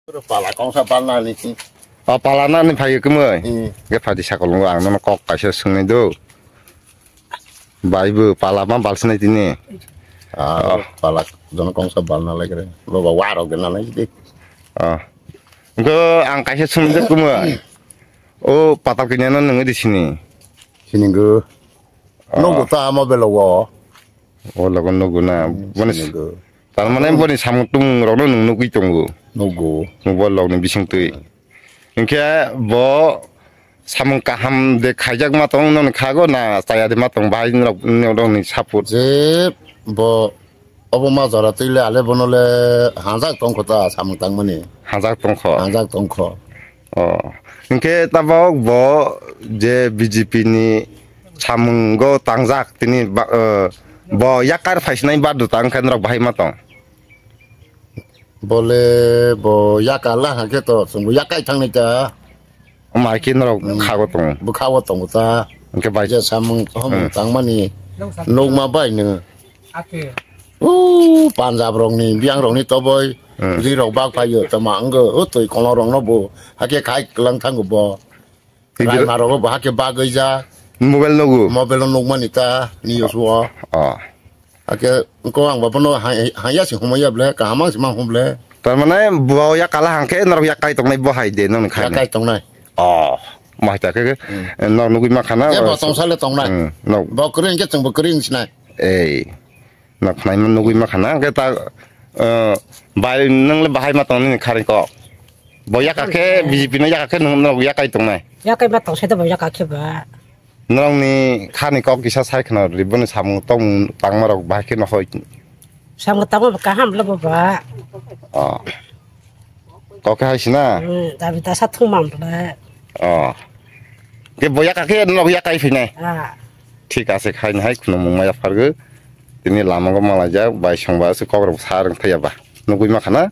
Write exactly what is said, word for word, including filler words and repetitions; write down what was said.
Pala kongsa palna ni si. O pala na ni phai kumui. Hmm. Ge phadi sakol ngo ang nono kok kaisa swngnai do. Bai bo pala ma bal sinai tini. Ah, oh. Pala jono kongsa bal na lai kre. Lo ba waro ge na lai di. Ah. Go ang kaisa swngnai do kumui. O patal kanya no nungo di sini. Sini go. Ah. Nogo ta mobile wo. O logo nugo na. Hmm, boni sinugo. Tar mane boni samung tumung rokno nwng nugwi tongo. Nugo. Bo lokni bising twi. Hinkhe bo samung kaham de khaijak ma tong noni khago na chaya de ma tong bahai norok ni support. Je bo obo ma jora twi le ale bono le hanjak tongkho ta samung tangmani. Hanjak tongkho. Hanjak tongkho. Oh, hinkhe tabok bo je B J P ni samungo tangjak tini ba-, eh, bo yakar phaisinai badu ta wngkha norok bahai ma tong? Bole bo yakar la hake to chwngbo yakai thangnai ta. Omo hai khe norok khago tongo. Bwkha o tongo ta. Hinkhe bai je samung homung tangmani nukma bai no. O Punjab rokni biyang rokni toboi ri rok bak phaio tama wngkha o twi kolong rokno bo hake khai kwlang thango bo. Raima rokbo bo hake bagwi ja. Mobile nugo. Mobile o nukmani ta news o. Oh. Hake ko ang bono haya si humaya ble kaham si ma hum ble. Tar mane bo yakala hangke norok yakai tongnai bo hai de nong khai. Yakai tongnai. Oh. Mahai ta khe norok nugwi ma khana. Bo tongsa le tongnai. Bo kwrwi hwnkhe chwngbo kwrwi wngsinai. Ei. Nok khnai ma nugwi ma khana hwnkhe ta, eh, bai nwng le bahai ma tong nini khari kok. Bo yaka khe B J P no yaka khe nwng nok yakai tongnai. Yakai ma tong sai ta bo yaka khe ba. Norokni khani kok kisa sai khna ri boni samung tong tangma rok bahai khe no hoi. Samung tangma kaham le bo ba. Oh. Kok hai sina? Hmm, dabi dasa thung mam le. Oh. Ke boya ka khe nok ya kai phinai. Ah. Thik ase khai nai khunu mung maya phargo. Tini lama go mala ja bai song ba se kok rok sa rang thaya ba. Nugui ma khana.